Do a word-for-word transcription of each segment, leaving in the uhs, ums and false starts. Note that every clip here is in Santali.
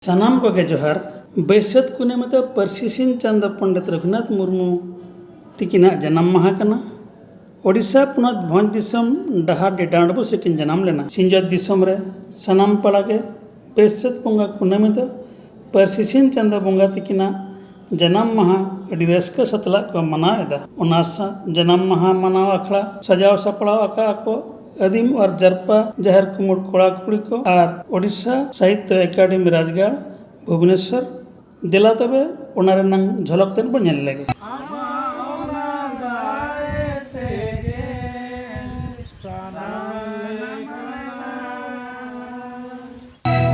ᱥᱟᱱᱟᱢ ᱠᱚᱜᱮ ᱡᱚᱦᱟᱨ᱾ ᱵᱟᱹᱭᱥᱟᱹᱛ ᱠᱩᱱᱟᱹᱢᱤ ᱫᱚ ᱯᱟᱹᱨᱥᱤ ᱥᱤᱧ ᱪᱟᱸᱫᱚ ᱯᱚᱱᱰᱤᱛ ᱨᱚᱜᱷᱩᱱᱟᱛᱷ ᱢᱩᱨᱢᱩ ᱛᱤᱠᱤᱱᱟᱜ ᱡᱟᱱᱟᱢ ᱢᱟᱦᱟ ᱠᱟᱱᱟ᱾ ᱳᱰᱤᱥᱟ ᱯᱚᱱᱚᱛ ᱵᱷᱚᱸᱡᱽ ᱫᱤᱥᱚᱢ ᱰᱟᱦᱟᱨᱰᱤ ᱰᱟᱸᱰᱵᱩᱥ ᱨᱮᱠᱤᱱ ᱡᱟᱱᱟᱢ ᱞᱮᱱᱟ᱾ ᱥᱤᱧᱚᱛ ᱫᱤᱥᱚᱢ ᱨᱮ ᱥᱟᱱᱟᱢ ᱯᱟᱲᱟ ᱜᱮ ᱵᱟᱹᱭᱥᱟᱹᱛ ᱵᱚᱸᱜᱟ ᱠᱩᱱᱟᱹᱢᱤ ᱫᱚ ᱯᱟᱹᱨᱥᱤ ᱥᱤᱧ ᱪᱟᱸᱫᱚ ᱵᱚᱸᱜᱟ ᱛᱤᱠᱤᱱᱟᱜ ᱡᱟᱱᱟᱢ ᱢᱟᱦᱟ ᱟᱹᱰᱤ ᱨᱟᱹᱥᱠᱟᱹ ᱥᱟᱛᱞᱟᱜ ᱠᱚ ᱢᱟᱱᱟᱣ ᱮᱫᱟ᱾ ᱚᱱᱟ ᱥᱟᱶ ᱡᱟᱱᱟᱢ ᱢᱟᱦᱟ ᱢᱟᱱᱟᱣ ᱟᱠᱷᱲᱟ ᱥᱟᱡᱟᱣ ᱥᱟᱯᱲᱟᱣ ᱟᱠᱟᱫᱼᱟ ᱠᱚ ᱟᱹᱫᱤᱢ ᱟᱨ ᱡᱟᱨᱯᱟ ᱡᱟᱦᱮᱨ ᱠᱩᱢᱩᱴ ᱠᱚᱲᱟ ᱠᱩᱲᱤ ᱠᱚ ᱟᱨ ᱳᱰᱤᱥᱟ ᱥᱟᱦᱤᱛᱭᱚ ᱮᱠᱟᱰᱮᱢᱤ ᱨᱟᱡᱽᱜᱟᱲ ᱵᱷᱩᱵᱽᱱᱮᱥᱚᱨ᱾ ᱫᱮᱞᱟ ᱛᱚᱵᱮ ᱚᱱᱟ ᱨᱮᱱᱟᱝ ᱡᱷᱚᱞᱚᱠ ᱛᱮᱫ ᱵᱚ ᱧᱮᱞ ᱞᱮᱜᱮ᱾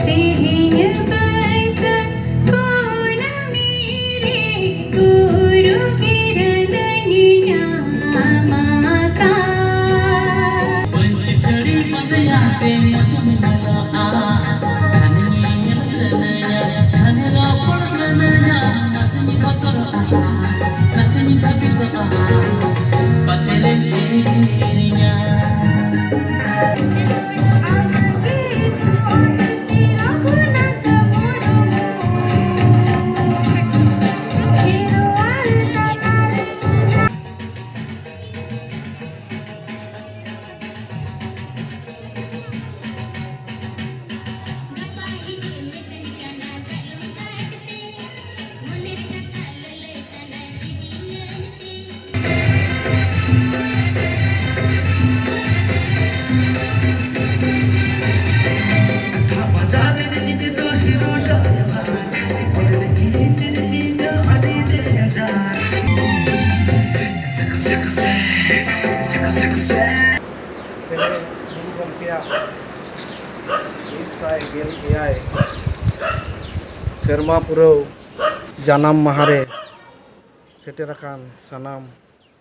ᱛᱮᱦᱮᱧ ᱵᱟᱹᱭᱥᱟᱹᱠᱷ ᱠᱩᱱᱟᱹᱢᱤ ᱨᱮ ᱜᱩᱨᱩ ᱜᱤᱨᱟᱹ ᱫᱚᱧ ᱧᱟᱢ ᱟᱠᱟᱫ᱾ ᱯᱟᱹᱧᱪᱤ ᱥᱟᱹᱲᱤ ᱵᱟᱸᱫᱮᱭᱟᱛᱮ ᱢᱚᱡᱽ ᱧᱮᱞᱚᱜᱼᱟ᱾ ᱦᱟᱱᱮ ᱧᱮᱧᱮᱞ ᱥᱟᱱᱟᱧᱟ, ᱦᱟᱱᱮ ᱨᱚᱯᱚᱲ ᱥᱟᱱᱟᱧᱟ, ᱱᱟᱥᱮᱧ ᱵᱚᱛᱚᱨᱚᱜᱼᱟ, ᱱᱟᱥᱮᱧ ᱵᱷᱟᱵᱤᱛᱚᱜᱼᱟ, ᱯᱟᱪᱮ ᱨᱮ ᱦᱤᱲᱤᱧᱟ᱾ ᱛᱮᱦᱮᱧ ᱜᱩᱨᱩ ᱜᱚᱢᱠᱮᱭᱟᱜ ᱢᱤᱫ ᱥᱟᱭ ᱜᱮᱞ ᱮᱭᱟᱭ ᱥᱮᱨᱢᱟ ᱯᱩᱨᱟᱹᱣ ᱡᱟᱱᱟᱢ ᱢᱟᱦᱟ ᱨᱮ ᱥᱮᱴᱮᱨ ᱟᱠᱟᱱ ᱥᱟᱱᱟᱢ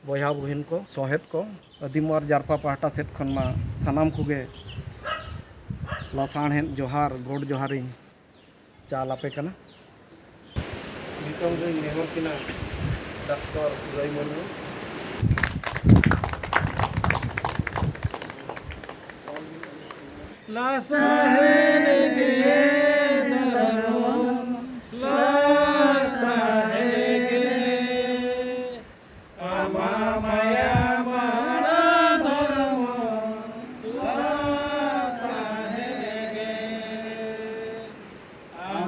ᱵᱚᱭᱦᱟ ᱵᱩᱦᱤᱱ ᱠᱚ, ᱥᱚᱦᱮᱫ ᱠᱚ, ᱟᱹᱫᱤᱢ ᱟᱨ ᱡᱟᱨᱯᱟ ᱯᱟᱦᱴᱟ ᱥᱮᱫ ᱠᱷᱚᱱ ᱢᱟ ᱥᱟᱱᱟᱢ ᱠᱚᱜᱮ ᱞᱟᱥᱟᱲᱦᱮᱫ ᱡᱚᱦᱟᱨ, ᱜᱚᱰ ᱡᱚᱦᱟᱨᱤᱧ ᱪᱟᱞ ᱟᱯᱮ ᱠᱟᱱᱟ᱾ ᱱᱤᱛᱚᱝ ᱫᱚᱧ ᱱᱮᱦᱚᱨ ᱠᱤᱱᱟ ᱰᱟᱠᱛᱚᱨ ᱥᱩᱨᱟᱹᱭ ᱢᱩᱨᱢᱩ᱾ ᱞᱟᱥᱟᱲᱦᱮᱫ ᱜᱮ ᱫᱷᱚᱨᱚᱢ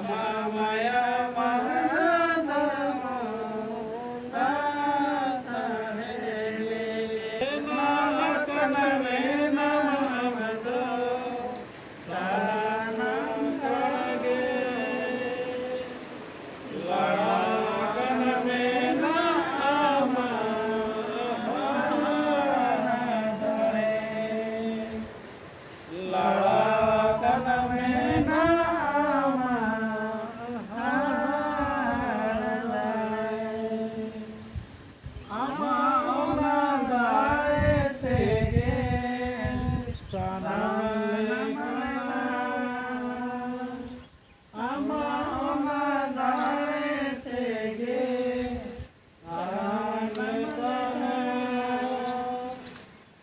ᱢᱟᱭᱟ ᱢᱟᱦᱟ ᱫᱷᱚᱨᱚᱢ ᱱᱟᱥᱟᱲ ᱨᱮ ᱵᱮᱱᱟᱣ ᱟᱠᱟᱱ ᱢᱮᱱᱟᱢ ᱟᱢ ᱫᱚ ᱥᱟᱱᱟᱢ ᱠᱟᱜᱮ ᱞᱟᱲᱟ ᱟᱠᱟᱱ ᱢᱮᱱᱟᱜ ᱟᱢᱟᱜ ᱦᱟᱦᱟᱲᱟ ᱫᱟᱲᱮ᱾ ᱞᱟᱲᱟ ᱟᱠᱟᱱ ᱢᱮᱱᱟᱜ ᱟᱢᱟᱜ ᱦᱟᱦᱟᱲᱟ ᱫᱟᱲᱮ᱾ ᱟᱢᱟᱜ ᱚᱱᱟ ᱫᱟᱲᱮ ᱛᱮᱜᱮ ᱥᱟᱱᱟᱢ ᱞᱮᱠᱟᱱᱟᱜ, ᱟᱢᱟᱜ ᱚᱱᱟ ᱫᱟᱲᱮ ᱛᱮᱜᱮ ᱥᱟᱱᱟᱢ ᱞᱮᱠᱟᱱᱟᱜ᱾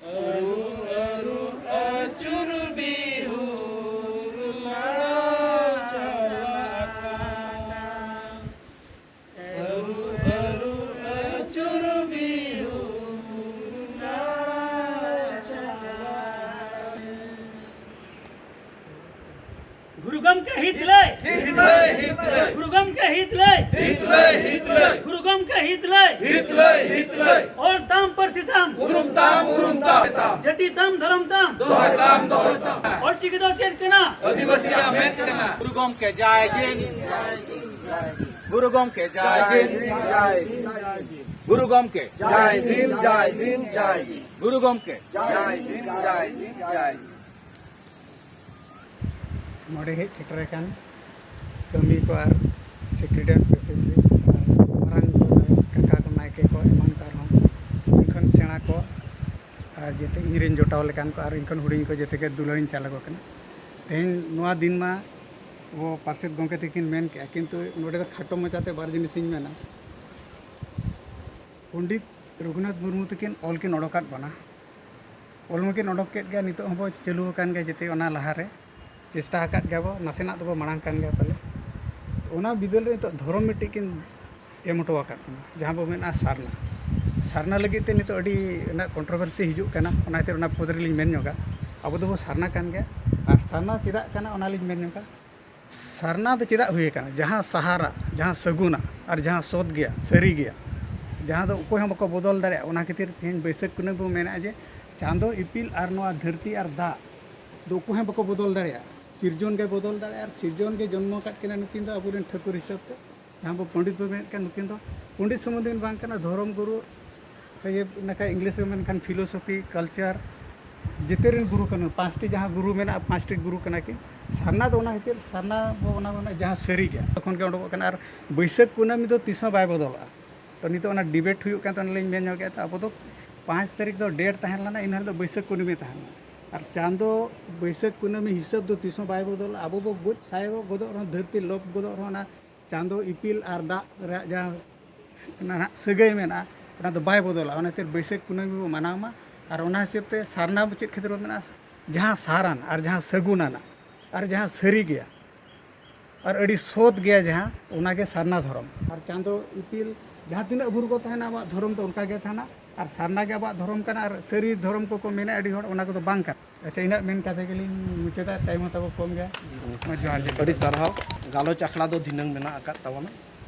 ᱟᱹᱨᱩ ᱟᱹᱨᱩ ᱟᱹᱪᱩᱨ ᱵᱤᱦᱩᱨ ᱞᱟᱲᱟ ᱪᱟᱞᱟᱜ ᱠᱟᱱ᱾ ᱟᱹᱨᱩ ᱟᱹᱨᱩ ᱟᱹᱪᱩᱨ ᱵᱤᱦᱩᱨ ᱞᱟᱲᱟ ᱪᱟᱞᱟᱜ ᱠᱟᱱ᱾ ᱜᱩᱨᱩ ᱜᱚᱢᱠᱮ ᱦᱤᱛ ᱞᱟᱹᱭ᱾ ᱦᱤᱛ ᱞᱟᱹᱭ, ᱦᱤᱛ ᱞᱟᱹᱭ᱾ ᱜᱩᱨᱩ ᱜᱚᱢᱠᱮ ᱦᱤᱛ ᱞᱟᱹᱭ᱾ ᱦᱤᱛ ᱞᱟᱹᱭ, ᱦᱤᱛ ᱞᱟᱹᱭ᱾ ᱜᱩᱨᱩ ᱜᱚᱢᱠᱮ ᱦᱤᱛ ᱞᱟᱹᱭ᱾ ᱦᱤᱛ ᱞᱟᱹᱭ, ᱦᱤᱛ ᱞᱟᱹᱭ᱾ ᱚᱞ ᱛᱟᱢ, ᱯᱟᱹᱨᱥᱤ ᱛᱟᱢ᱾ ᱩᱨᱩᱢ ᱛᱟᱢ, ᱩᱨᱩᱢ ᱛᱟᱢ᱾ ᱡᱟᱹᱛᱤ ᱛᱟᱢ, ᱫᱷᱚᱨᱚᱢ ᱛᱟᱢ᱾ ᱫᱚᱦᱚᱭ ᱛᱟᱢ, ᱫᱚᱦᱚᱭ ᱛᱟᱢ᱾ ᱚᱞᱪᱤᱠᱤ ᱫᱚ ᱪᱮᱫ ᱠᱟᱱᱟ? ᱟᱹᱫᱤᱵᱟᱹᱥᱤᱭᱟᱜ ᱢᱮᱫ ᱠᱟᱱᱟ᱾ ᱜᱩᱨᱩ ᱜᱚᱢᱠᱮ ᱡᱟᱭ ᱡᱤᱱ᱾ ᱜᱩᱨᱩ ᱜᱚᱢᱠᱮ ᱡᱟᱭ ᱡᱤᱱ᱾ ᱜᱩᱨᱩ ᱜᱚᱢᱠᱮ ᱡᱟᱭ ᱡᱤᱱ, ᱡᱟᱭ ᱡᱤᱱ, ᱡᱟᱭ ᱡᱤᱱ᱾ ᱜᱩᱨᱩ ᱜᱚᱢᱠᱮ ᱡᱟᱭ ᱡᱤᱱ, ᱡᱟᱭ ᱡᱤᱱ, ᱡᱟᱭ ᱡᱤᱱ᱾ ᱱᱚᱰᱮ ᱦᱮᱡ ᱥᱮᱴᱮᱨ ᱟᱠᱟᱱ ᱠᱟᱹᱢᱤ ᱠᱚ ᱟᱨ ᱥᱮᱠᱨᱮᱴᱟᱨᱤ ᱯᱨᱮᱥᱤᱰᱮᱱᱴ ᱟᱨ ᱢᱟᱨᱟᱝ ᱠᱚ, ᱠᱟᱠᱟ ᱠᱚ, ᱱᱟᱭᱠᱮ ᱠᱚ, ᱮᱢᱟᱱ ᱠᱚ ᱟᱨᱦᱚᱸ ᱤᱧ ᱠᱷᱚᱱ ᱥᱮᱬᱟ ᱠᱚ ᱟᱨ ᱡᱮᱛᱮ ᱤᱧ ᱨᱮᱱ ᱡᱚᱴᱟᱣ ᱞᱮᱠᱟᱱ ᱠᱚ ᱟᱨ ᱤᱧ ᱠᱷᱚᱱ ᱦᱩᱰᱤᱧ ᱠᱚ ᱡᱮᱛᱮ ᱜᱮ ᱫᱩᱞᱟᱹᱲ ᱤᱧ ᱪᱟᱞ ᱟᱠᱚ ᱠᱟᱱᱟ᱾ ᱛᱮᱦᱮᱧ ᱱᱚᱣᱟ ᱫᱤᱱ ᱢᱟ ᱟᱵᱚ ᱯᱟᱨᱥᱮᱛ ᱜᱚᱢᱠᱮ ᱛᱟᱹᱠᱤᱱ ᱢᱮᱱ ᱠᱮᱜᱼᱟ, ᱠᱤᱱᱛᱩ ᱱᱚᱰᱮ ᱫᱚ ᱠᱷᱟᱴᱚ ᱢᱟᱪᱟᱛᱮ ᱵᱟᱨ ᱡᱤᱱᱤᱥ ᱤᱧ ᱢᱮᱱᱟ᱾ ᱯᱚᱱᱰᱤᱛ ᱨᱚᱜᱷᱩᱱᱟᱛᱷ ᱢᱩᱨᱢᱩ ᱛᱟᱹᱠᱤᱱ ᱚᱞ ᱠᱤᱱ ᱚᱰᱚᱠᱟᱫ ᱵᱚᱱᱟ, ᱚᱞ ᱢᱟᱠᱤᱱ ᱚᱰᱚᱠ ᱠᱮᱫ ᱜᱮᱭᱟ, ᱱᱤᱛᱚᱜ ᱦᱚᱸᱵᱚ ᱪᱟᱹᱞᱩ ᱟᱠᱟᱱ ᱜᱮᱭᱟ, ᱡᱮᱛᱮ ᱚᱱᱟ ᱞᱟᱦᱟᱨᱮ ᱪᱮᱥᱴᱟ ᱟᱠᱟᱫ ᱜᱮᱭᱟ ᱵᱚ, ᱱᱟᱥᱮᱱᱟᱜ ᱫᱚᱵᱚ ᱢᱟᱲᱟᱝ ᱠᱟᱱ ᱜᱮᱭᱟ ᱯᱟᱞᱮ᱾ ᱚᱱᱟ ᱵᱤᱫᱟᱹᱞ ᱨᱮ ᱱᱤᱛᱚᱜ ᱫᱷᱚᱨᱚᱢ ᱢᱤᱫᱴᱤᱡ ᱠᱤᱱ ᱮᱢ ᱦᱚᱴᱚ ᱟᱠᱟᱫ ᱵᱚᱱᱟ, ᱡᱟᱦᱟᱸ ᱵᱚ ᱢᱮᱱᱟ ᱥᱟᱨᱱᱟ᱾ ᱥᱟᱨᱱᱟ ᱞᱟᱹᱜᱤᱫ ᱛᱮ ᱱᱤᱛᱚᱜ ᱟᱹᱰᱤ ᱨᱮᱱᱟᱜ ᱠᱚᱱᱴᱨᱳᱵᱷᱟᱨᱥᱤ ᱦᱤᱡᱩᱜ ᱠᱟᱱᱟ, ᱚᱱᱟ ᱠᱷᱟᱹᱛᱤᱨ ᱚᱱᱟ ᱯᱚᱫᱽ ᱨᱮᱞᱤᱧ ᱢᱮᱱ ᱧᱚᱜᱟ, ᱟᱵᱚ ᱫᱚᱵᱚ ᱥᱟᱨᱱᱟ ᱠᱟᱱ ᱜᱮᱭᱟ᱾ ᱟᱨ ᱥᱟᱨᱱᱟ ᱪᱮᱫᱟᱜ ᱠᱟᱱᱟ, ᱚᱱᱟᱞᱤᱧ ᱢᱮᱱ ᱧᱚᱜᱟ᱾ ᱥᱟᱨᱱᱟ ᱫᱚ ᱪᱮᱫᱟᱜ ᱦᱩᱭ ᱟᱠᱟᱱᱟ? ᱡᱟᱦᱟᱸ ᱥᱟᱦᱟᱨᱟ, ᱡᱟᱦᱟᱸ ᱥᱟᱹᱜᱩᱱᱟ, ᱟᱨ ᱡᱟᱦᱟᱸ ᱥᱚᱛ ᱜᱮᱭᱟ, ᱥᱟᱹᱨᱤ ᱜᱮᱭᱟ, ᱡᱟᱦᱟᱸ ᱫᱚ ᱚᱠᱚᱭ ᱦᱚᱸ ᱵᱟᱠᱚ ᱵᱚᱫᱚᱞ ᱫᱟᱲᱮᱭᱟᱜᱼᱟ᱾ ᱚᱱᱟ ᱠᱷᱟᱹᱛᱤᱨ ᱛᱮᱦᱮᱧ ᱵᱟᱹᱭᱥᱟᱹᱠᱷ ᱠᱩᱱᱟᱹᱢᱤ ᱵᱚᱱ ᱢᱮᱱᱮᱫᱼᱟ ᱡᱮ ᱪᱟᱸᱫᱚ, ᱤᱯᱤᱞ ᱟᱨ ᱱᱚᱣᱟ ᱫᱷᱟᱹᱨᱛᱤ ᱟᱨ ᱫᱟᱜ ᱫᱚ ᱚᱠᱚᱭ ᱦᱚᱸ ᱵᱟᱠᱚ ᱵᱚᱫᱚᱞ ᱫᱟᱲᱮᱭᱟᱜᱼᱟ᱾ ᱥᱤᱨᱡᱚᱱ ᱜᱮ ᱵᱚᱫᱚᱞ ᱫᱟᱲᱮᱭᱟᱜᱼᱟ, ᱟᱨ ᱥᱤᱨᱡᱚᱱ ᱜᱮ ᱡᱚᱱᱢᱚ ᱟᱠᱟᱫ ᱠᱤᱱᱟ ᱱᱩᱠᱤᱱ ᱫᱚ ᱟᱵᱚᱨᱮᱱ ᱴᱷᱟᱹᱠᱩᱨ ᱦᱤᱥᱟᱹᱵ ᱛᱮ᱾ ᱡᱟᱦᱟᱸ ᱵᱚ ᱯᱚᱸᱰᱤᱛ ᱵᱚ ᱢᱮᱱᱮᱫ ᱠᱟᱱ, ᱱᱩᱠᱤᱱ ᱫᱚ ᱯᱚᱸᱰᱤᱛ ᱥᱩᱢᱩᱝ ᱫᱤᱱ ᱵᱟᱝ ᱠᱟᱱᱟ, ᱫᱷᱚᱨᱚᱢ ᱜᱩᱨᱩ, ᱤᱭᱟᱹ, ᱱᱟᱠᱷᱟ ᱤᱝᱞᱤᱥ ᱨᱮ ᱢᱮᱱᱠᱷᱟᱱ ᱯᱷᱤᱞᱳᱥᱚᱯᱷᱤ, ᱠᱟᱞᱪᱟᱨ, ᱡᱮᱛᱮ ᱨᱮᱱ ᱜᱩᱨᱩ ᱠᱟᱱᱟ᱾ ᱯᱟᱸᱪᱴᱤ ᱡᱟᱦᱟᱸ ᱜᱩᱨᱩ ᱢᱮᱱᱟᱜᱼᱟ, ᱯᱟᱸᱪᱴᱤ ᱜᱩᱨᱩ ᱠᱟᱱᱟ ᱠᱤᱱ᱾ ᱥᱟᱨᱱᱟ ᱫᱚ ᱚᱱᱟ ᱠᱷᱟᱹᱛᱤᱨ, ᱥᱟᱨᱱᱟ ᱵᱚ ᱚᱱᱟ, ᱚᱱᱟ ᱡᱟᱦᱟᱸ ᱥᱟᱹᱨᱤ ᱜᱮᱭᱟ, ᱛᱚᱠᱷᱚᱱ ᱜᱮ ᱩᱰᱩᱠᱚᱜ ᱠᱟᱱᱟ᱾ ᱟᱨ ᱵᱟᱹᱭᱥᱟᱹᱠᱷ ᱠᱩᱱᱟᱹᱢᱤ ᱫᱚ ᱛᱤᱥ ᱦᱚᱸ ᱵᱟᱭ ᱵᱚᱫᱚᱞᱚᱜᱼᱟ᱾ ᱛᱚ, ᱱᱤᱛᱚᱜ ᱚᱱᱟ ᱰᱤᱵᱮᱴ ᱦᱩᱭᱩᱜ ᱠᱟᱱ ᱛᱮ ᱚᱱᱟ ᱞᱤᱧ ᱢᱮᱱ ᱧᱚᱜ ᱠᱮᱫᱼᱟ᱾ ᱛᱚ, ᱟᱵᱚ ᱫᱚ ᱯᱟᱸᱪ ᱛᱟᱹᱨᱤᱠᱷ ᱫᱚ ᱰᱮᱴ ᱛᱟᱦᱮᱸ ᱞᱮᱱᱟ, ᱤᱱᱟᱹ ᱦᱤᱞᱳᱜ ᱫᱚ ᱵᱟᱹᱭᱥᱟᱹᱠᱷ ᱠᱩᱱᱟᱹᱢᱤ ᱛᱟᱦᱮᱸ ᱞᱮᱱᱟ᱾ ᱟᱨ ᱪᱟᱸᱫᱚ, ᱵᱟᱹᱭᱥᱟᱹᱠᱷ ᱠᱩᱱᱟᱹᱢᱤ ᱦᱤᱥᱟᱹᱵ ᱫᱚ ᱛᱤᱥ ᱦᱚᱸ ᱵᱟᱭ ᱵᱚᱫᱚᱞᱚᱜᱼᱟ᱾ ᱟᱵᱚ ᱵᱚ ᱜᱚᱡ ᱥᱟᱭ ᱜᱚᱫᱚᱜ ᱨᱮᱦᱚᱸ, ᱫᱷᱟᱹᱨᱛᱤ ᱞᱚᱯ ᱜᱚᱫᱚᱜ ᱨᱮᱦᱚᱸ, ᱚᱱᱟ ᱪᱟᱸᱫᱚ, ᱤᱯᱤᱞ ᱟᱨ ᱫᱟᱜ ᱨᱮᱭᱟᱜ ᱡᱟᱦᱟᱸ ᱱᱟᱦᱟᱜ ᱥᱟᱹᱜᱟᱹᱭ ᱢᱮᱱᱟᱜᱼᱟ, ᱚᱱᱟ ᱫᱚ ᱵᱟᱭ ᱵᱚᱫᱚᱞᱟ᱾ ᱚᱱᱟ ᱠᱷᱟᱹᱛᱤᱨ ᱵᱟᱹᱭᱥᱟᱹᱠᱷ ᱠᱩᱱᱟᱹᱢᱤ ᱵᱚ ᱢᱟᱱᱟᱣ ᱢᱟ᱾ ᱟᱨ ᱚᱱᱟ ᱦᱤᱥᱟᱹᱵ ᱛᱮ ᱥᱟᱨᱱᱟ ᱪᱮᱫ ᱠᱷᱟᱹᱛᱤᱨ ᱵᱚ ᱢᱮᱱᱟ? ᱡᱟᱦᱟᱸ ᱥᱟᱨᱟᱱ ᱟᱨ ᱡᱟᱦᱟᱸ ᱥᱟᱹᱜᱩᱱ ᱟᱱᱟᱜ ᱟᱨ ᱡᱟᱦᱟᱸ ᱥᱟᱹᱨᱤ ᱜᱮᱭᱟ ᱟᱨ ᱟᱹᱰᱤ ᱥᱚᱛ ᱜᱮᱭᱟ, ᱡᱟᱦᱟᱸ, ᱚᱱᱟ ᱜᱮ ᱥᱟᱨᱱᱟ ᱫᱷᱚᱨᱚᱢ᱾ ᱟᱨ ᱪᱟᱸᱫᱚ, ᱤᱯᱤᱞ, ᱡᱟᱦᱟᱸ ᱛᱤᱱᱟᱹᱜ ᱵᱷᱩᱨ ᱠᱚ ᱛᱟᱦᱮᱱᱟ, ᱟᱵᱚᱣᱟᱜ ᱫᱷᱚᱨᱚᱢ ᱫᱚ ᱚᱱᱠᱟ ᱜᱮ ᱛᱟᱦᱮᱱᱟ᱾ ᱟᱨ ᱥᱟᱨᱱᱟ ᱜᱮ ᱟᱵᱚᱣᱟᱜ ᱫᱷᱚᱨᱚᱢ ᱠᱟᱱᱟ᱾ ᱟᱨ ᱥᱟᱹᱨᱤ ᱫᱷᱚᱨᱚᱢ ᱠᱚᱠᱚ ᱢᱮᱱᱟ ᱟᱹᱰᱤ ᱦᱚᱲ, ᱚᱱᱟ ᱠᱚᱫᱚ ᱵᱟᱝ ᱠᱟᱱᱟ᱾ ᱟᱪᱪᱷᱟ, ᱤᱱᱟᱹᱜ ᱢᱮᱱ ᱠᱟᱛᱮ ᱜᱮᱞᱤᱧ ᱢᱩᱪᱟᱹᱫᱟ, ᱴᱟᱭᱤᱢ ᱦᱚᱸ ᱛᱟᱵᱚ ᱠᱚᱢ ᱜᱮᱭᱟ᱾ ᱢᱟ ᱡᱚᱦᱟᱨ ᱜᱮ᱾ ᱟᱹᱰᱤ ᱥᱟᱨᱦᱟᱣ᱾ ᱜᱟᱞᱚᱪ ᱟᱠᱷᱲᱟ ᱫᱚ ᱫᱷᱤᱱᱟᱹᱝ ᱢᱮᱱᱟᱜ ᱟᱠᱟᱫ ᱛᱟᱵᱚᱱᱟ᱾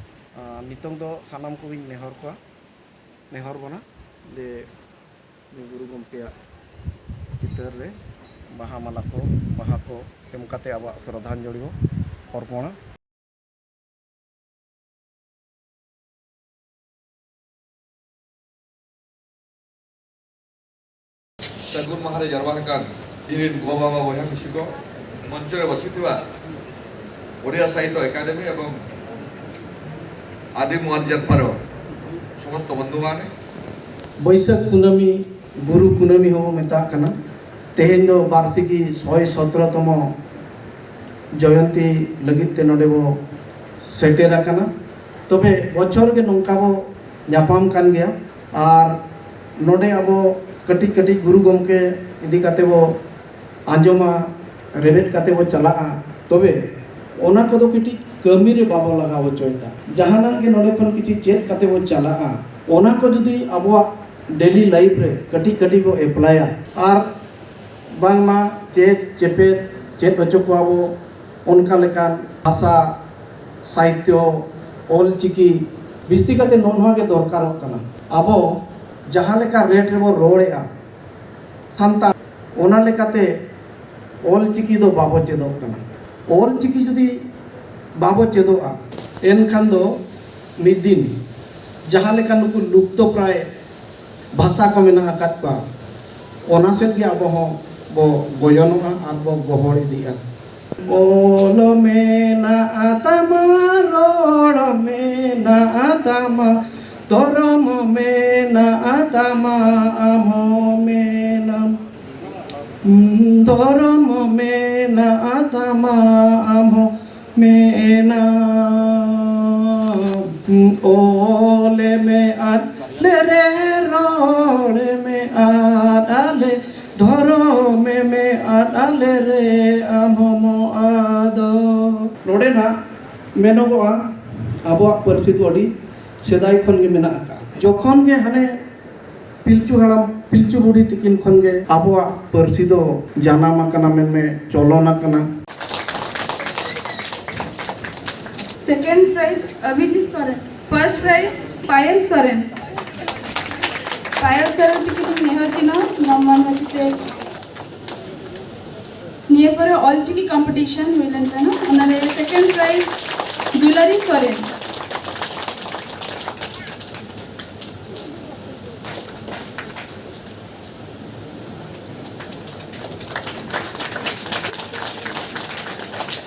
ᱟᱨ ᱱᱤᱛᱚᱝ ᱫᱚ ᱥᱟᱱᱟᱢ ᱠᱚᱜᱮᱧ ᱱᱮᱦᱚᱨ ᱠᱚᱣᱟ, ᱱᱮᱦᱚᱨ ᱵᱚᱱᱟ ᱡᱮ ᱜᱩᱨᱩ ᱜᱚᱢᱠᱮᱭᱟᱜ ᱪᱤᱛᱟᱹᱨ ᱨᱮ ᱵᱟᱦᱟ ᱢᱟᱞᱟ ᱠᱚ, ᱵᱟᱦᱟ ᱠᱚ ᱮᱢ ᱠᱟᱛᱮ ᱟᱵᱚᱣᱟᱜ ᱥᱨᱚᱫᱷᱟᱧᱡᱚᱞᱤ ᱵᱚ ᱚᱨᱯᱚᱬᱟ᱾ ᱥᱟᱹᱜᱩᱱ ᱢᱟᱦᱟ ᱨᱮ ᱡᱟᱨᱣᱟ ᱟᱠᱟᱱ ᱤᱧ ᱨᱮᱱ ᱜᱚ ᱵᱟᱵᱟ, ᱵᱚᱭᱦᱟ ᱢᱤᱥᱤ ᱠᱚ, ᱢᱚᱧᱪᱚ ᱨᱮ ᱵᱚᱥᱤ ᱛᱷᱤᱵᱟ ᱳᱰᱤᱭᱟ ᱥᱟᱦᱤᱛᱭᱚ ᱮᱠᱟᱰᱮᱢᱤ ᱮᱵᱚᱝ ᱟᱹᱫᱤᱢ ᱚᱣᱟᱨ ᱡᱟᱨᱯᱟ ᱨᱮ ᱥᱚᱢᱚᱥᱛᱚ ᱵᱚᱱᱫᱷᱩ ᱢᱟᱱᱮ᱾ ᱵᱟᱹᱭᱥᱟᱹᱠᱷ ᱠᱩᱱᱟᱹᱢᱤ, ᱜᱩᱨᱩ ᱠᱩᱱᱟᱹᱢᱤ ᱦᱚᱸᱵᱚ ᱢᱮᱛᱟᱜ ᱠᱟᱱᱟ᱾ ᱛᱮᱦᱮᱧ ᱫᱚ ᱵᱟᱨᱥᱤᱠᱤ ᱥᱚᱭ ᱥᱚᱛᱨᱚ ᱛᱚᱢᱚ ᱡᱚᱭᱚᱱᱛᱤ ᱞᱟᱹᱜᱤᱫ ᱛᱮ ᱱᱚᱰᱮ ᱵᱚ ᱥᱮᱴᱮᱨ ᱟᱠᱟᱱᱟ᱾ ᱛᱚᱵᱮ ᱵᱚᱪᱷᱚᱨ ᱜᱮ ᱱᱚᱝᱠᱟ ᱵᱚ ᱧᱟᱯᱟᱢ ᱠᱟᱱ ᱜᱮᱭᱟ᱾ ᱟᱨ ᱱᱚᱰᱮ ᱟᱵᱚ ᱠᱟᱹᱴᱤᱡ ᱠᱟᱹᱴᱤᱡ ᱜᱩᱨᱩ ᱜᱚᱢᱠᱮ ᱤᱫᱤ ᱠᱟᱛᱮ ᱵᱚ ᱟᱸᱡᱚᱢᱟ, ᱨᱮᱵᱮᱫ ᱠᱟᱛᱮ ᱵᱚ ᱪᱟᱞᱟᱜᱼᱟ᱾ ᱛᱚᱵᱮ ᱚᱱᱟ ᱠᱚᱫᱚ ᱠᱟᱹᱴᱤᱡ ᱠᱟᱹᱢᱤ ᱨᱮ ᱵᱟᱵᱚ ᱞᱟᱜᱟᱣ ᱦᱚᱪᱚᱭᱮᱫᱟ᱾ ᱡᱟᱦᱟᱱᱟᱜ ᱜᱮ ᱱᱚᱰᱮ ᱠᱷᱚᱱ ᱠᱤᱪᱷᱤ ᱪᱮᱫ ᱠᱟᱛᱮ ᱵᱚ ᱪᱟᱞᱟᱜᱼᱟ, ᱚᱱᱟ ᱠᱚ ᱡᱩᱫᱤ ᱟᱵᱚᱣᱟᱜ ᱰᱮᱞᱤ ᱞᱟᱭᱤᱯᱷ ᱨᱮ ᱠᱟᱹᱴᱤᱡ ᱠᱟᱹᱴᱤᱡ ᱵᱚ ᱮᱯᱞᱟᱭᱟ, ᱟᱨ ᱵᱟᱝᱢᱟ ᱪᱮᱫ ᱪᱮᱯᱮᱫ ᱪᱮᱫ ᱦᱚᱪᱚ ᱠᱚᱣᱟ ᱵᱚ, ᱚᱱᱠᱟ ᱞᱮᱠᱟᱱ ᱵᱷᱟᱥᱟ, ᱥᱟᱦᱤᱛᱭᱚ, ᱚᱞ ᱪᱤᱠᱤ ᱵᱤᱥᱛᱤ ᱠᱟᱛᱮ ᱱᱚᱜᱼᱚ ᱱᱚᱣᱟ ᱜᱮ ᱫᱚᱨᱠᱟᱨᱚᱜ ᱠᱟᱱᱟ᱾ ᱟᱵᱚ ᱡᱟᱦᱟᱸ ᱞᱮᱠᱟ ᱨᱮᱴ ᱨᱮᱵᱚ ᱨᱚᱲᱮᱫᱼᱟ ᱥᱟᱱᱛᱟᱲ, ᱚᱱᱟ ᱞᱮᱠᱟᱛᱮ ᱚᱞ ᱪᱤᱠᱤ ᱫᱚ ᱵᱟᱵᱚ ᱪᱮᱫᱚᱜ ᱠᱟᱱᱟ᱾ ᱚᱞ ᱪᱤᱠᱤ ᱡᱩᱫᱤ ᱵᱟᱵᱚ ᱪᱮᱫᱚᱜᱼᱟ, ᱮᱱᱠᱷᱟᱱ ᱫᱚ ᱢᱤᱫ ᱫᱤᱱ ᱡᱟᱦᱟᱸ ᱞᱮᱠᱟ ᱱᱩᱠᱩ ᱞᱩᱯᱛᱚ ᱯᱨᱟᱭ ᱵᱷᱟᱥᱟ ᱠᱚ ᱢᱮᱱᱟᱜ ᱟᱠᱟᱫ ᱠᱚᱣᱟ, ᱚᱱᱟ ᱥᱮᱫ ᱜᱮ ᱟᱵᱚ ᱦᱚᱸ ᱵᱚ ᱜᱚᱭᱚᱱᱚᱜᱼᱟ ᱟᱨ ᱵᱚ ᱜᱚᱦᱚᱲ ᱤᱫᱤᱜᱼᱟ᱾ ᱚᱞ ᱢᱮᱱᱟᱜ ᱛᱟᱢᱟ, ᱨᱚᱲ ᱢᱮᱱᱟᱜ ᱛᱟᱢᱟ, ᱫᱷᱚᱨᱚᱢ ᱢᱮᱱᱟᱜ ᱛᱟᱢᱟ, ᱟᱢ ᱦᱚᱸ ᱢᱮᱱᱟᱢ᱾ ᱫᱷᱚᱨᱚᱢ ᱢᱮᱱᱟᱜ ᱛᱟᱢᱟ, ᱟᱢ ᱦᱚᱸ ᱢᱮᱱᱟᱢ᱾ ᱚᱞ ᱢᱮ ᱟᱫ ᱞᱮᱨᱮ, ᱨᱚᱲ ᱢᱮ ᱟᱫ ᱟᱞᱮ, ᱫᱷᱚᱨᱚᱢ ᱢᱮ ᱟᱫ ᱟᱞᱮ ᱨᱮ, ᱟᱢ ᱦᱚᱸᱢ ᱟᱫᱚᱜ᱾ ᱱᱚᱰᱮ ᱱᱟᱜ ᱢᱮᱱᱚᱜᱚᱜᱼᱟ, ᱟᱵᱚᱣᱟᱜ ᱯᱟᱹᱨᱥᱤ ᱫᱚ ᱟᱹᱰᱤ ᱥᱮᱫᱟᱭ ᱠᱷᱚᱱ ᱜᱮ ᱢᱮᱱᱟᱜ ᱟᱠᱟᱫᱼᱟ᱾ ᱡᱚᱠᱷᱚᱱ ᱜᱮ ᱦᱟᱱᱮ ᱯᱤᱞᱪᱩ ᱦᱟᱲᱟᱢ ᱯᱤᱞᱪᱩ ᱵᱩᱰᱷᱤ ᱛᱤᱠᱤᱱ ᱠᱷᱚᱱ ᱜᱮ ᱟᱵᱚᱣᱟᱜ ᱯᱟᱹᱨᱥᱤ ᱫᱚ ᱡᱟᱱᱟᱢ ᱟᱠᱟᱱᱟ, ᱢᱮᱱᱢᱮ ᱪᱚᱞᱚᱱ ᱟᱠᱟᱱᱟ᱾ Second prize Abhijit Soren, first prize ᱯᱟᱭᱮᱞ ᱥᱚᱨᱮᱱ᱾ ᱯᱟᱭᱮᱞ ᱥᱚᱨᱮᱱ ᱛᱤᱠᱤᱱ ᱱᱮᱦᱚᱨ ᱫᱤᱱᱚ ᱱᱚᱢᱢᱟᱱ ᱢᱟᱹᱡᱷᱤ ᱛᱮ ᱱᱤᱭᱟᱹ ᱯᱚᱨᱮ ᱚᱞᱪᱤᱠᱤ ᱠᱚᱢᱯᱤᱴᱤᱥᱚᱱ ᱦᱩᱭ ᱞᱮᱱ ᱛᱟᱦᱮᱱᱟ, ᱚᱱᱟᱨᱮ second prize ᱫᱩᱞᱟᱨᱤ ᱥᱚᱨᱮᱱ᱾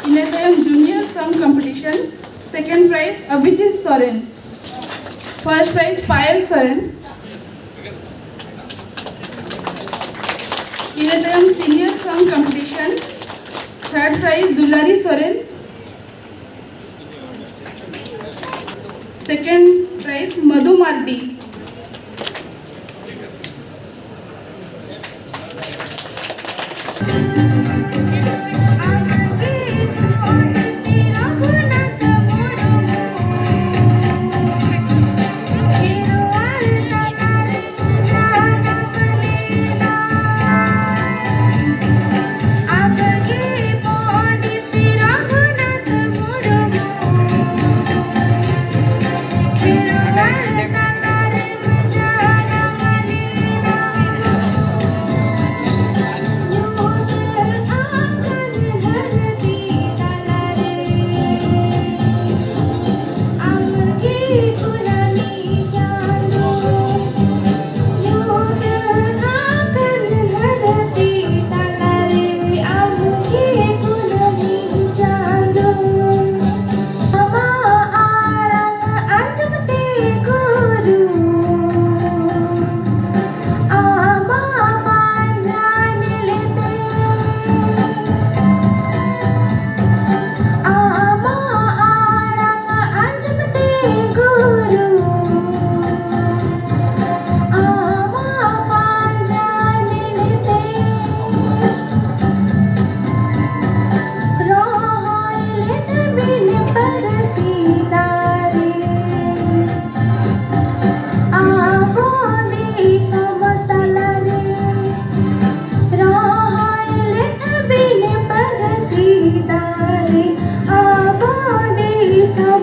ᱤᱱᱟᱹ ᱛᱟᱭᱚᱢ junior song competition, second prize Abhijit Soren, first prize ᱯᱟᱭᱮᱞ ᱥᱚᱨᱮᱱ᱾ ᱤᱱᱟᱹ ᱛᱟᱭᱚᱢ senior song competition, third prize Dulari Soren, second prize ᱢᱚᱫᱷᱩ ᱢᱟᱨᱰᱤ᱾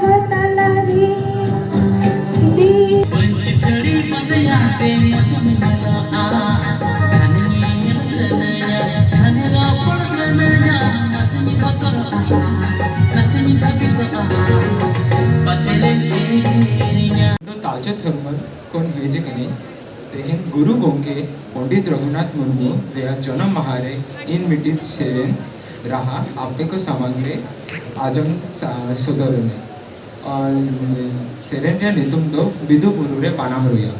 ᱛᱟᱞᱟᱨᱮ ᱯᱟᱹᱧᱪᱤ ᱥᱟᱹᱲᱤ ᱵᱟᱸᱫᱮᱭᱟᱛᱮ ᱢᱚᱡᱽ ᱮᱢ ᱧᱮᱞᱚᱜᱼᱟ᱾ ᱦᱟᱱᱮ ᱧᱮᱧᱮᱞ ᱥᱟᱱᱟᱧᱟ, ᱦᱟᱱᱮ ᱨᱚᱯᱚᱲ ᱥᱟᱱᱟᱧᱟ, ᱱᱟᱥᱮᱧ ᱵᱚᱛᱚᱨᱚᱜᱼᱟ, ᱱᱟᱥᱮᱧ ᱵᱷᱟᱹᱵᱤᱛᱚᱜᱼᱟ, ᱯᱟᱪᱮ ᱞᱮ ᱮᱲᱮᱧᱟ᱾ ᱫᱚ ᱛᱟᱞᱪᱟ ᱛᱷᱟᱨᱢᱟᱞ ᱠᱷᱚᱱ ᱦᱮᱡ ᱟᱠᱟᱱᱟᱹᱧ᱾ ᱛᱮᱦᱮᱧ ᱜᱩᱨᱩ ᱜᱚᱢᱠᱮ ᱯᱚᱱᱰᱤᱛ ᱨᱚᱜᱷᱩᱱᱟᱛᱷ ᱢᱩᱨᱢᱩ ᱨᱮᱭᱟᱜ ᱡᱚᱱᱚᱢ ᱢᱟᱦᱟ ᱨᱮ ᱤᱧ ᱢᱤᱫᱴᱤᱡ ᱥᱮᱨᱮᱧ ᱨᱟᱦᱟ ᱟᱯᱮ ᱠᱚ ᱥᱟᱢᱟᱝ ᱨᱮ ᱟᱸᱡᱚᱢ ᱥᱟ-, ᱥᱚᱫᱚᱨ ᱟᱹᱧ᱾ ᱟᱨ ᱥᱮᱨᱮᱧ ᱨᱮᱭᱟᱜ ᱧᱩᱛᱩᱢ ᱫᱚ ᱵᱤᱫᱩ ᱵᱩᱨᱩ ᱨᱮ ᱵᱟᱱᱟᱢ ᱨᱩᱭᱟ᱾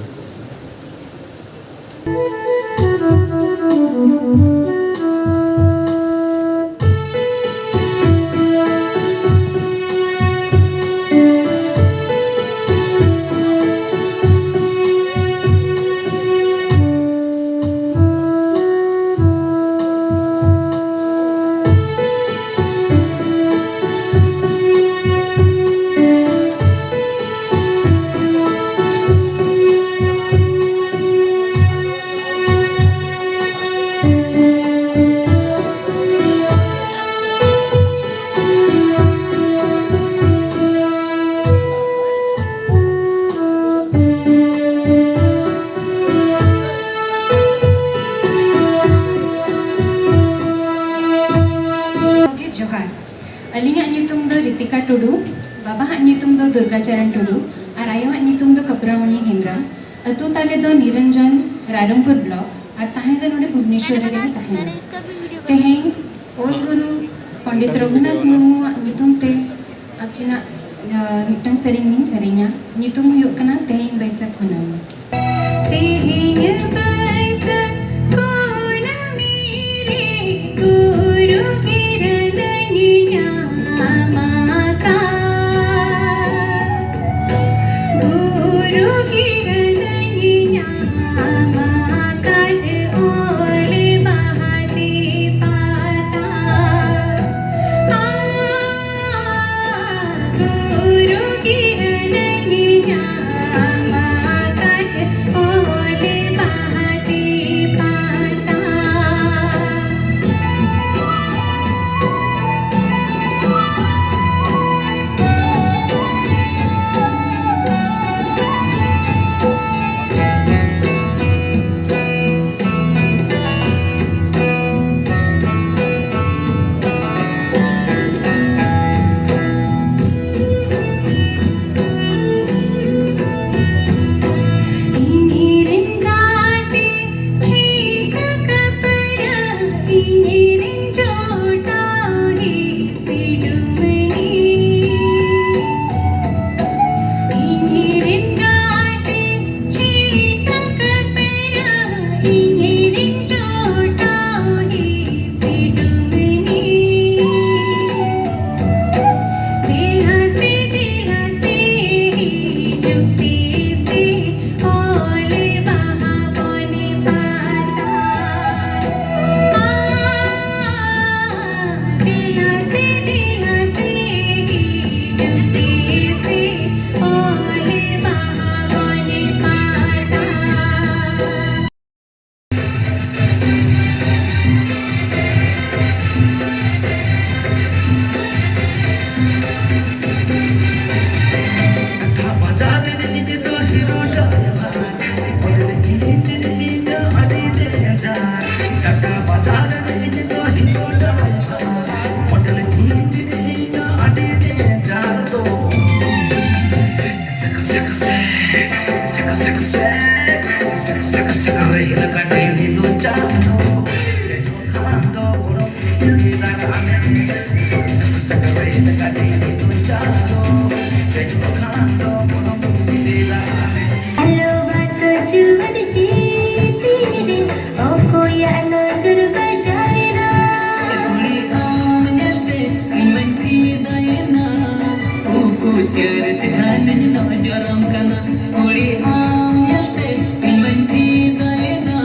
ᱡᱚᱦᱟᱨ᱾ ᱟᱹᱞᱤᱧᱟᱜ ᱧᱩᱛᱩᱢ ᱫᱚ ᱨᱤᱛᱤᱠᱟ ᱴᱩᱰᱩ, ᱵᱟᱵᱟᱣᱟᱜ ᱧᱩᱛᱩᱢ ᱫᱚ ᱫᱩᱨᱜᱟ ᱪᱚᱨᱚᱱ ᱴᱩᱰᱩ ᱟᱨ ᱟᱭᱳᱣᱟᱜ ᱧᱩᱛᱩᱢ ᱫᱚ ᱠᱟᱯᱨᱟᱢᱚᱱᱤ ᱦᱮᱢᱵᱨᱚᱢ᱾ ᱟᱹᱛᱩ ᱛᱟᱞᱮ ᱫᱚ ᱱᱤᱨᱚᱱᱡᱚᱱ, ᱨᱟᱭᱨᱚᱝᱯᱩᱨ ᱵᱞᱚᱠ, ᱟᱨ ᱛᱟᱦᱮᱸ ᱫᱚ ᱱᱚᱰᱮ ᱵᱷᱩᱵᱽᱱᱮᱥᱣᱚᱨ ᱨᱮᱜᱮ ᱞᱮ ᱛᱟᱦᱮᱱᱟ᱾ ᱛᱮᱦᱮᱧ ᱚᱞ ᱜᱩᱨᱩ ᱯᱚᱱᱰᱤᱛ ᱨᱚᱜᱷᱩᱱᱟᱛᱷ ᱢᱩᱨᱢᱩᱣᱟᱜ ᱧᱩᱛᱩᱢ ᱛᱮ ᱟᱹᱠᱤᱱᱟᱜ, ᱟᱸ, ᱢᱤᱫᱴᱟᱝ ᱥᱮᱨᱮᱧ ᱞᱤᱧ ᱥᱮᱨᱮᱧᱟ᱾ ᱧᱩᱛᱩᱢ ᱦᱩᱭᱩᱜ ᱠᱟᱱᱟ ᱛᱮᱦᱮᱧ ᱵᱟᱹᱭᱥᱟᱹᱠᱷ ᱠᱩᱱᱟᱹᱢᱤ᱾ ᱛᱮᱦᱮᱧ ᱵᱟᱹᱭᱥᱟᱹᱠᱷ ᱠᱩᱱᱟᱹᱢᱤ ᱨᱮ ᱜᱩᱨᱩ ᱜᱤᱨᱟᱹ ᱫᱚᱧ ᱧᱟᱢ ᱟᱠᱟᱫ᱾ ᱜᱩᱨᱩ ᱜᱤᱨᱟᱹ ᱫᱚᱧ ᱧᱟᱢ ᱟᱠᱟᱫ ᱚᱞ ᱵᱟᱦᱟ ᱛᱮ ᱯᱟᱛᱟ᱾ ᱜᱩᱨᱩ ᱜᱤᱨᱟᱹ ᱫᱚᱧ ᱧᱟᱢ ᱟᱠᱟᱫ ᱚᱞ ᱵᱟᱦᱟ ᱛᱮ ᱟᱞᱚ ᱵᱟᱛᱚ ᱡᱩᱣᱟᱹᱱ ᱡᱤᱣᱤ ᱛᱤᱧ ᱨᱮ ᱚᱠᱚᱭᱟᱜ ᱱᱚᱡᱚᱨ ᱵᱟᱡᱟᱣᱮᱱᱟ? ᱠᱩᱲᱤ ᱟᱢ ᱧᱮᱞᱛᱮ ᱤᱧ ᱢᱟᱧ ᱯᱷᱤᱫᱟᱭᱮᱱᱟ᱾ ᱩᱠᱩ ᱪᱟᱹᱨᱤᱛ ᱜᱟᱱᱤᱧ ᱱᱚᱡᱚᱨᱟᱢ ᱠᱟᱱᱟ᱾ ᱠᱩᱲᱤ ᱟᱢ ᱧᱮᱞᱛᱮ ᱤᱧ ᱢᱟᱧ ᱯᱷᱤᱫᱟᱭᱮᱱᱟ᱾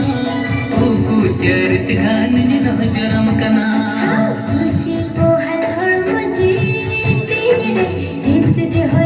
ᱩᱠᱩ ᱪᱟᱹᱨᱤᱛ ᱜᱟᱱᱤᱧ ᱱᱚᱡᱚᱨᱟᱢ ᱠᱟᱱᱟ᱾ ᱦᱟᱣ, ᱠᱩᱪᱤ ᱯᱚᱦᱟᱞ ᱦᱚᱲᱢᱚ ᱡᱤᱣᱤ ᱛᱤᱧ ᱨᱮ ᱦᱤᱸᱥ ᱡᱚᱦᱚᱨ